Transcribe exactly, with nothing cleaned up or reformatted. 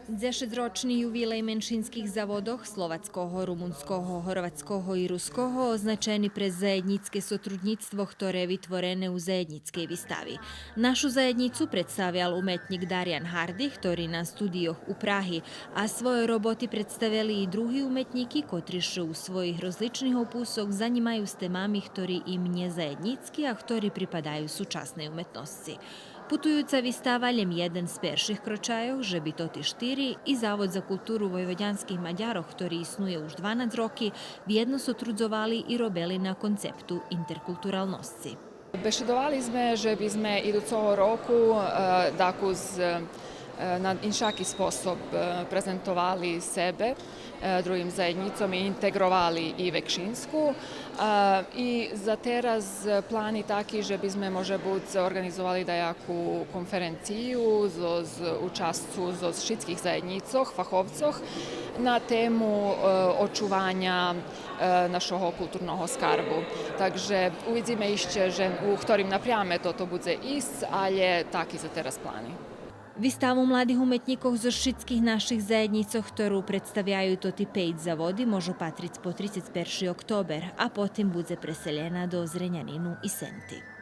Дзешецрочни ювилей меншинских заводох словацкого, румунского, горватского и руского означени през заєднїцке сотруднїцтво хторе витворене у заєднїцкей вистави. Нашу заєднїцу представял уметнїк Дарян Гарди, хтори на студийох у Праги, а свойо роботи представели и други уметнїки, котри ше у своїх розличних опусох занїмаю з темами хтори им нє заєднїцки, а хтори припадаю сучасней уметносци. Путуюца вистава лєм єден з перших крочайох же би тоти штири и Завод за културу войводянских Мадярох, хтори иснує уж дванац роки, вєдно сотрудзовали и робели на концепту интеркултуралносци. Бешедовали зме же би зме идуцого року, е, дакус, е, на иншаки способ, е, презентовали себе, е, другим заєднїцом и интеґровали и векшинску. Е, и за тераз плани таки же би зме, може буц, орґанизовали даяку конференцию зоз учасцу зоз шицких заєднїцох, фаховцох на тему, е, очуваня, е, нашого културного скарбу. Так же увидзиме ище же у хторим напряме тото будзе исц, алє таки за тераз плани. Виставу младих уметнїкох зоз шицких наших заєднїцох, хтору представяю тоти пейц заводи, мож опатриц по трицец перши октобер, а потим будзе преселєна до Зренянину и Сенти.